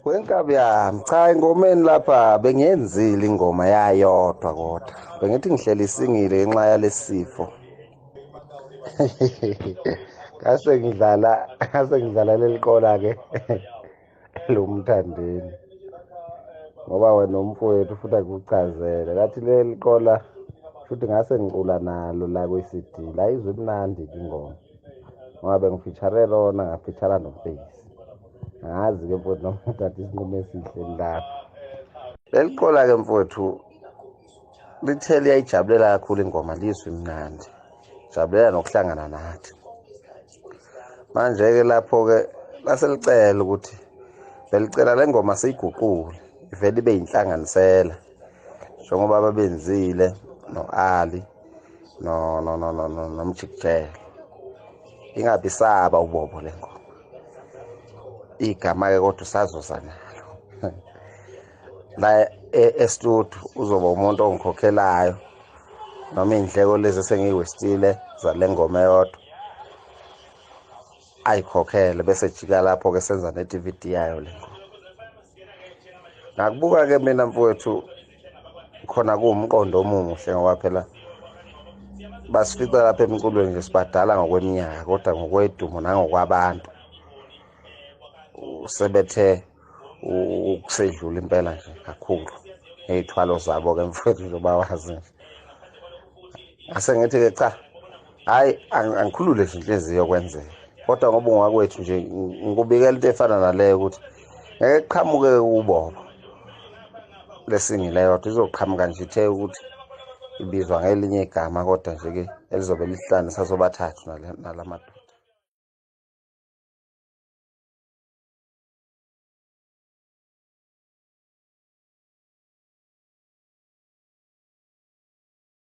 Wenkabi yami, cha, engomeni lapha bengiyenzile ingoma yayodwa, kodwa bengithi ngihleli isingile ngenxa yalesifo. Ngase ngidlala, ngase ngidlala leli qola ke lomthandeni, ngoba wena umfowethu futhi akuchazele lathi leli qola, futhi ngase ngicula nalo la kwi-CD la, izwe imnandi ingoma, ngoba bengifeature lona, ngafeature noMfezi. Angazi-ke mfowethu noma uthatha isinqumo esihle lapho. Leli qola-ke mfowethu lithe liyayijabulela kakhulu ingoma, lizwe imnandi, jabulela nokuhlangana nathi. Manje-ke lapho-ke laselicela ukuthi belicela le ngoma siyiguqule ivele ibe yinhlanganisela, njengoba babenzile no-Ali no no no no no noMjikijelo, ingabi saba ubobo le ngoma. Igama-ke kodwa usazoza nalo la e-studio, uzoba umuntu ongikhokhelayo noma iy'ndleko lezi esengiyiwestile zale ngoma eyodwa ayikhokhele, bese jika lapho-ke senza ne-DVD yayo le ngoma. Ngakubuka-ke mina mfowethu, khona kuwumqondo omuhle, ngoba phela basifica lapha emculweni nje sibadala ngokweminyaka, kodwa ngokwedumo nangokwabantu sebethe ukusedlula impela nje kakhulu ngey'thwalo zabo-ke mfowethu, njengoba wazi nje. Ngase ngithi-ke cha, hhayi, angikhulule nje inhliziyo kwenzeka, kodwa ngoba ungakwethu nje ngikubikela into efana naleyo ukuthi ngeke kuqhamuke ubobo lesingile yodwa, izoqhamuka nje ithe ukuthi ibizwa ngelinye igama, kodwa nje-ke elizobe lihlanisa sobathathu nalamadoda.